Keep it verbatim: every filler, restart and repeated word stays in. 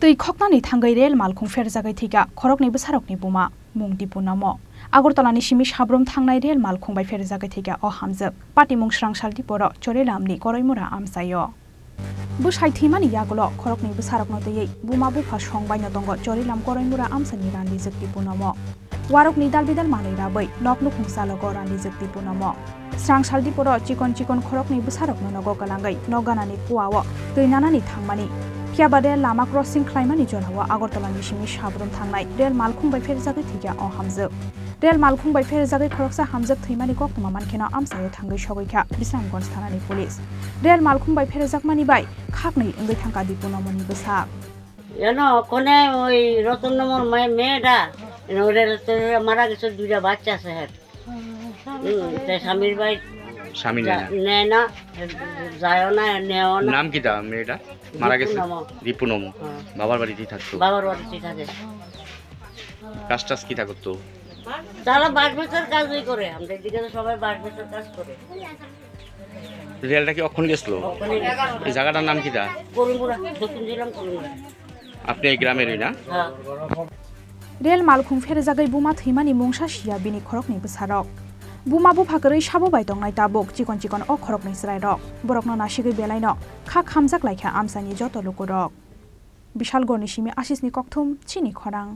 Twi khoknani thangwi rel malkhung pherjagwi thwikha khoroknwi bwsarokni buma, mung Dipu Nomo. Agartala ni simi Sabrum thangnai rel malkhung bai pherjagwi thwikha o hamjwk. Patimung Srangsal Diporo Chorilam ni Koroimura amchaio. Bwsai thwimani yagulo khoroknwi bwsarokno twiwi buma bupha song baino tongo Chorilam Koroimura amchani randijwk Dipu Nomo. Warokni dal bidal manwi rabwi nok nukhung chalogo randijwk Dipu Nomo. Srangsal Diporo chikon chikon khoroknwi bwsarokno nogo kwlangwi nok ganani kuao twi nanani thangmani. Phiyaba rel lama crossing khlaimani jorao Agartala ni simi Sabrum thangnai rel malkhung bai pherjagwi thwikha o hamjwk. Rel malkhung bai pherjagwi khoroksa hamjwk thwimani koktwma mankheno amchaio thangwi sogwikha Bisramganj thanani police. Rel malkhung bai pherjakmani bai khaknwi wngwi thangkha Dipu Nomoni bwsak. জানো, ওখানে ওই রতন নম্বর মে-, মেয়েটা, ওদের তো মারা গেছে, দুইটা বাচ্চা আছে, হ্যাঁ। হুম, তাই স্বামীর ভাই স্বামী নেয় যা-, না। নেয় না, যায়ও না, নেয়ও না। নাম কি তা মেয়েটা? মারা গেছে? রিপু নমো। রিপু নমো। হ্যাঁ। বাবার বাড়িতেই থাকতো? বাবার বাড়িতেই থাকে। কাজ টাজ কি তা করতো? তারা বাঁশ বেচার কাজই করে, আমাদের দিকে তো সবাই বাঁশ বেচার কাজ করে। রেলটা কি অখন গেছিল? অখনই গেছিল। এই জায়গাটার নাম কি তা? করিমপুরা, দক্ষিণ জেলাম করিমপুরা। আপনি এই গ্রামেরই না? হ্যাঁ। Rel malkhung pherjagwi buma thwimani mungsa siya bini khoroknwi bwsarok. Buma bupha kwrwi sabo bai tongnai tabuk chikon chikon o khoroknwi chwrairok. Borokno nasigwi belaino kha khamjak laikha amchaini joto lukurok. Bishalgarhni simi Ashisni kokthum, Chini Khorang.